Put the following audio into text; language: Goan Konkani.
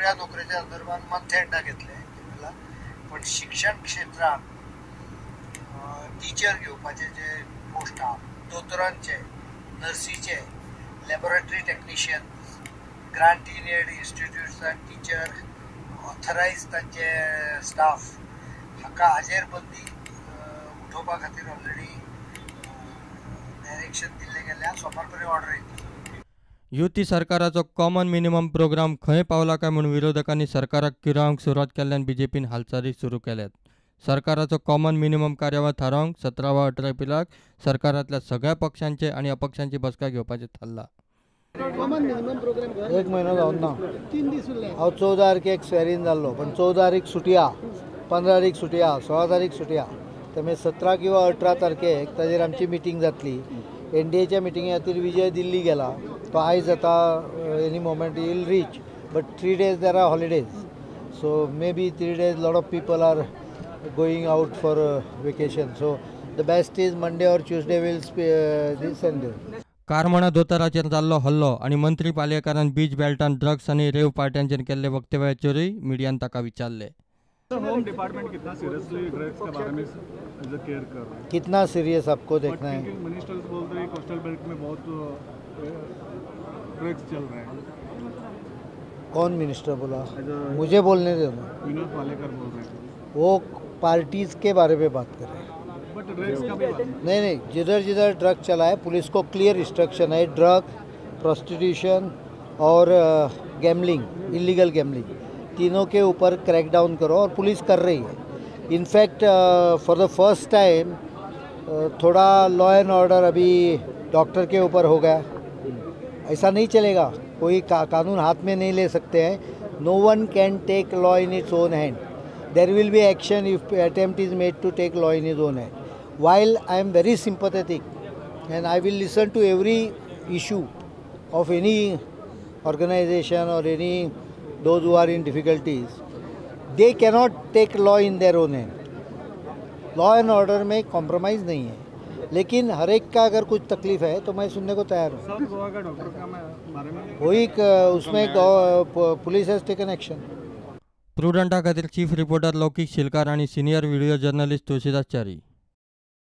सगळ्या नोकरेच्या संदर्भात मंथ एंडाक येतले, पण शिक्षण क्षेत्रात टिचर घेवपाचे जे पोस्ट आहा, दोतोरांचे, नर्सीचे, laboratory technician, grant in aid इन्स्टिट्यूट्सान teacher authorise तांचे स्टाफ हाका हाजेर बंदी उठोवपा खातीर ऑलरेडी डायरेक्शन दिल्लें गेल्लें. सोमार पर्यंत ऑर्डर येतली. युती सरकाराचो कॉमन मिनिमम प्रोग्राम खंय पावला काय म्हूण विरोधकांनी सरकाराक किरावंक सुरवात केल्ल्यान बीजेपीन हालचाली सुरू केल्यात. सरकाराचो कॉमन मिनिमम कार्यावळ थारावंक 17 वा 18 एप्रिलाक सरकारांतल्या सगळ्या पक्षांचे आनी अपक्षांची बसका घेवपाचें थारलां. एक म्हयनो जावन ना, हांव 14 तारखेक स्वेरीन जाल्लो, पण 14 तारीख सुटी आहा, 15 तारीख सुटी आहा, 16 तारीख सुटी आहा. त्यामुळे 17 किंवा 18 तारखेक ताजेर आमची मिटींग जातली. एनडीएच्या मिटिंगे खातीर विजय दिल्ली गेला, तो आयज जाता, any moment he will reach, but 3 days there are holidays, so maybe 3 days lot of people are going out for vacation, so the best is Monday or Tuesday will this Sunday. Karmona दोतोराचेर जाल्लो हल्लो आनी मंत्री पालयेकारान बीच बेल्टान ड्रग्स आनी रेव पार्ट्यांचेर केल्ले वक्तव्याचेरूय मिडियान ताका विचारले. होम डिपार्टमेंट कितना सीरियसली ड्रग्स के बारे में केयर कर रहा है? कितना सीरियस आपको देखना है? मिनिस्टर्स बोल रहे हैं कोस्टल बेल्ट में बहुत ड्रग्स चल रहे हैं. कौन मिनिस्टर बोला? मुझे बोलने दो ना. विनोद पालेकर बोल रहे हैं. वो पार्टीज के बारे में बात कर रहे हैं. बट ड्रग्स का भी बात नहीं, नहीं, जिधर जिधर ड्रग चला है पुलिस को क्लियर इंस्ट्रक्शन है, ड्रग, प्रोस्टिट्यूशन और गैम्बलिंग, इलीगल गैम्बलिंग, तीनों के ऊपर क्रैकडाउन करो, और पुलिस कर रही है. In fact for the first time थोड़ा लॉ एंड ऑर्डर अभी डॉक्टर के ऊपर हो गया. ऐसा नहीं चलेगा, कोई कानून हाथ में नहीं ले सकते हैं. No one can take law in its own hand. There will be action if attempt is made to take law in his own hand. While I am very sympathetic and I will listen to every issue of any organization or any those who are in difficulties, they cannot take law in their own hand. Law and order में compromise नहीं है, लेकिन हर एक का अगर कुछ तकलीफ है तो मैं सुनने को तैयार हूँ. गोवा का डॉक्टर का बारे में वही उसमें पुलिस हैज टेकन एक्शन. प्रुडंटा खातीर चीफ रिपोर्टर लौकीक शिलकार आनी senior video journalist Tulsidas Chari.